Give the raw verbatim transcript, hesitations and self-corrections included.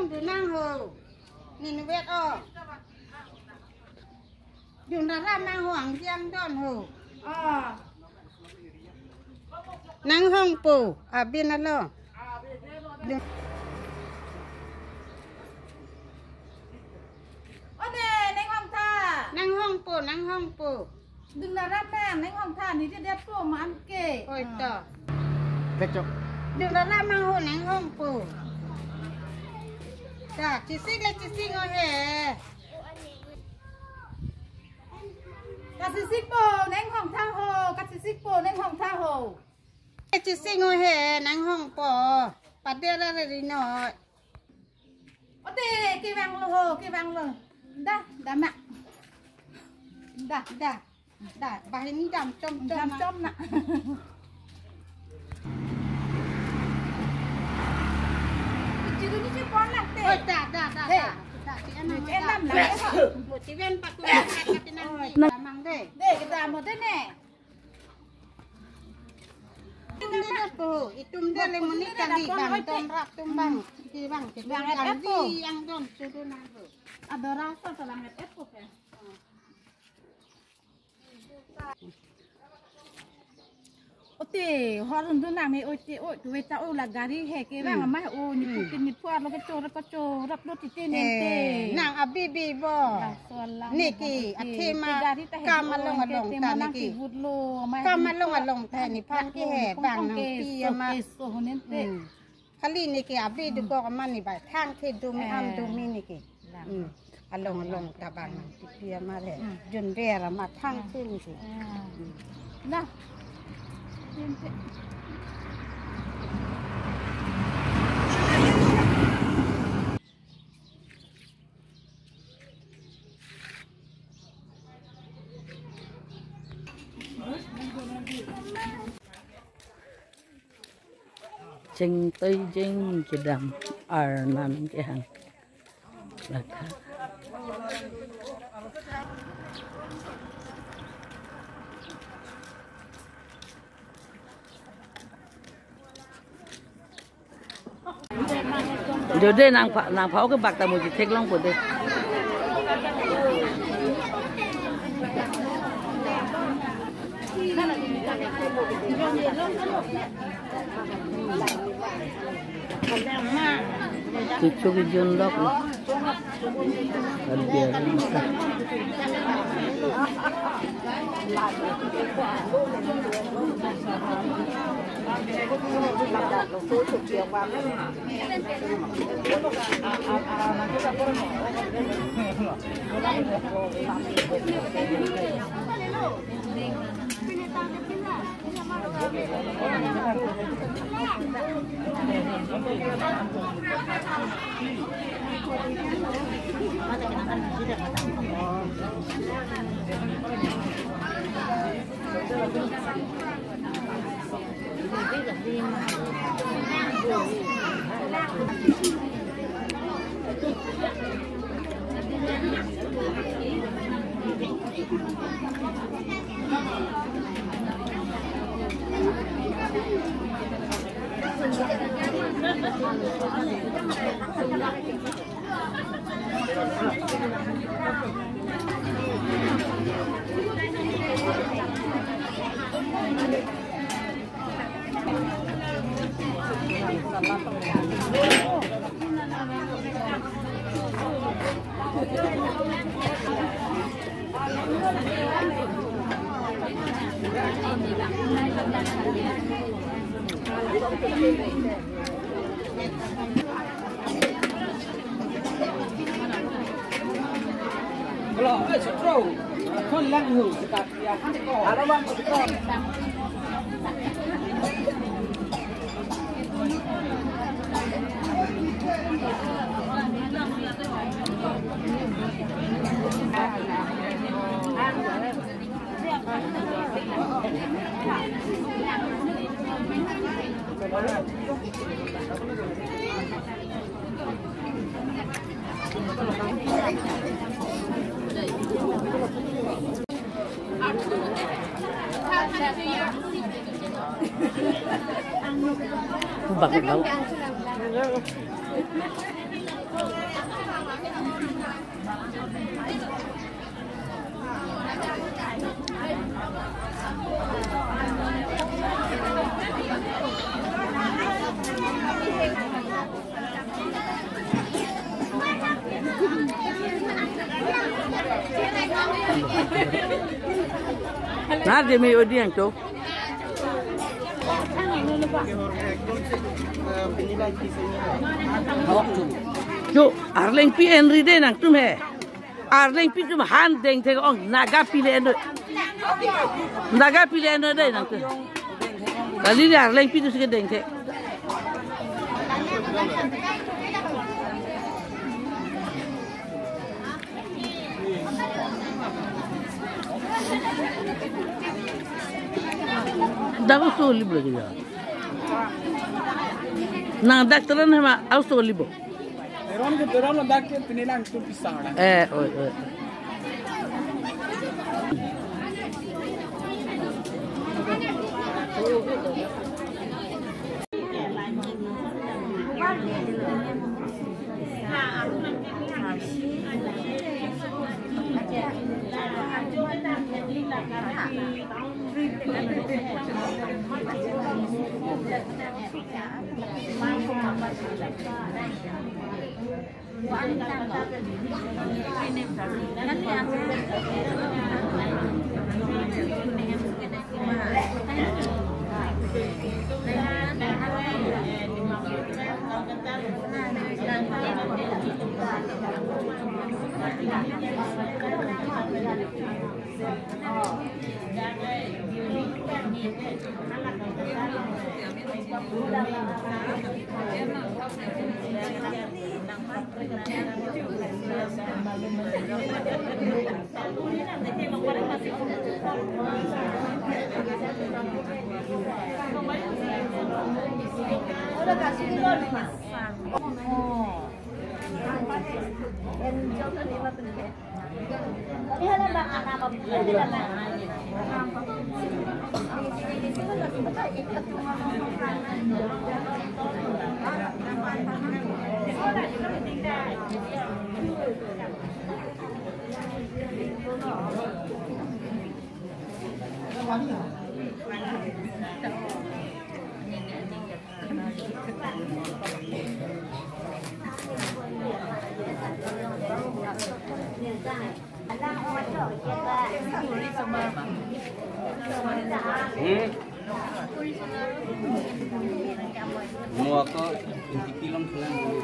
Dunang ho. Nin vet o. Dun ra ra mang ho, angjiang don ho. Oh. Nanghongpo, abin alo. Dun- Ode, nanghong tha. Nanghongpo, nanghongpo. Dun ra ra mang, nanghong tha, ne det po man ke. Oi to. Kechok. Dun ra ra mang ho, nanghongpo. Ta, chisik le chisik o he. Kachisik po, nanghong tha ho, kachisik po, nanghong tha ho. Chisik o he, nanghongpo. Padera re ri noi. Ode, kevang lo ho, kevang lo. Da, da ma. Da, da. Da, banghini dam chom chom. Dam na. Chom na. Chiru ni chipon lak te. Oi, da, da, da, he, da. Da, chi enam, chi enam da. Lak te. Bo chi ven paku, paku, paku, paku, paku, mang de. De, kita mo de ne. Itum de dak po, itum de le monit kali bang, tom rap tum bang, ki bang, ki bang, et et po. Yang dom sudu nang po. Adora sa salam et et po ke. Ote, horun dunang me ote, o, tu weta o la gari he ke bang, hmm, ama o, ni, hmm, pukin ni puar lo ke chor, ke chor, rap lo titi nente. Eh, nang abi bi bo. Niki, athema, kam along along ta niki. Kam along along ta nephan ke hebang nangpi amat. Hmm. Kali niki abi dukok amat ne bai thang the dumi am dumi niki. Hmm. Along along ta bang nangpi amat he. Hmm. Junver amat thang the niki. Hmm. Nah. Chingtoi jing kedam arnam kehang. Lakha. Jode nang pha, nang pha oke bak ta muji theklongpo de. Cucu kejun lok. Bang bang. Nang demi odi nangtum. Cho, arlengpi enri de nangtum he. Arlengpi atum han dengthek ong, Nagapi le enri. Nagapi le enri de nangtum. Kali le arlengpi atum si kedengthek. Dak oso libo lagi ya. Nang dak teron hema oso libo. Teron ke teron, dak ke pini lang tu pisang lang. Eh, oi, oi. Hmm. Mo ako, inti kilom sunan dulu.